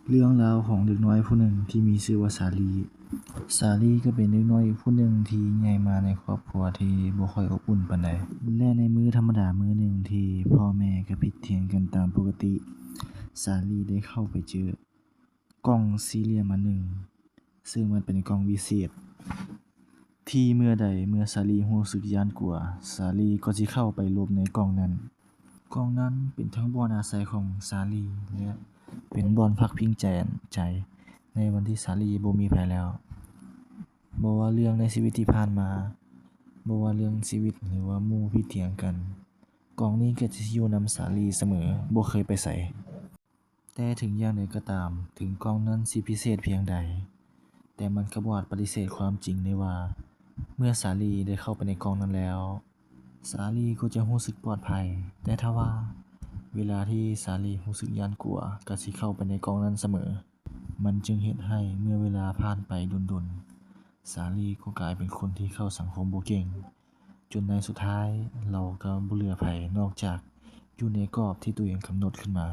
ເລື່ອງລາວຂອງເດັກນ້ອຍຜູ້ໜຶ່ງທີ່ມີຊື່ວ່າສາລີ. ສາລີກໍເປັນເດັກນ້ອຍຜູ້ໜຶ່ງທີ່ໃຫຍ່ມາໃນຄອບຄົວທີ່ບໍ່ຄ່ອຍອົບອຸ່ນປານໃດ ແລະ ໃນມື້ທຳມະດາມື້ໜຶ່ງທີ່ພໍ່ແມ່ກໍຜິດຖຽງກັນຕາມປົກກະຕິ, ສາລີໄດ້ເຂົ້າໄປເຈີ ກ່ອງສີ່ຫຼ່ຽມອັນໜຶ່ງ ເຊິ່ງມັນເປັນກ່ອງວິເສດ ທີ່ເມື່ອໃດເມື່ອສາລີຮູ້ສຶກຢ້ານກົວ ສາລີກໍຊິເຂົ້າໄປຫຼົບໃນກ່ອງນັ້ນ. ກ່ອງນັ້ນເປັນທັງບ່ອນອາໄສຂອງສາລີ ແລະ ເປັນບ່ອນພັກພິງແຈນໃຈໃນວັນທີ່ສາລີບໍ່ມີໃຜແລ້ວ. ບໍ່ວ່າເລື່ອງໃນຊີວິດທີ່ຜ່ານມາ, ບໍ່ວ່າເລື່ອງຊີວິດ ຫຼືວ່າໝູ່ຜິດຖຽງກັນ, ກ່ອງນີ້ກໍຈະຢູ່ນຳສາລີສະເໝີ, ບໍ່ເຄີຍໄປໃສ. ແຕ່ເຖິງຢ່າງໃດກໍຕາມ, ເຖິງກ່ອງນັ້ນຊິພິເສດພຽງໃດ, ແຕ່ມັນກໍບໍ່ອາດປະຕິເສດຄວາມຈິງໄດ້ວ່າ ເມື່ອສາລີໄດ້ເຂົ້າໄປໃນກ່ອງນັ້ນແລ້ວ, ສາລີກໍຈະຮູ້ສຶກປອດໄພ. ແຕ່ຖ້າວ່າເວລາທີ່ສາລີຮູ້ສຶກຢ້ານກົວ, ກໍຊິເຂົ້າໄປໃນກ່ອງນັ້ນສະເໝີ. ມັນຈຶ່ງເຮັດໃຫ້ເມື່ອເວລາຜ່ານໄປດົນໆ, ສາລີກໍກາຍເປັນຄົນທີ່ເຂົ້າສັງຄົມບໍ່ເກັ່ງ, ຈົນໃນສຸດທ້າຍລາວກໍບໍ່ເຫຼືອໃຜນອກຈາກຢູ່ໃນກອບທີ່ຕົວເອງກຳນົດຂຶ້ນມາ.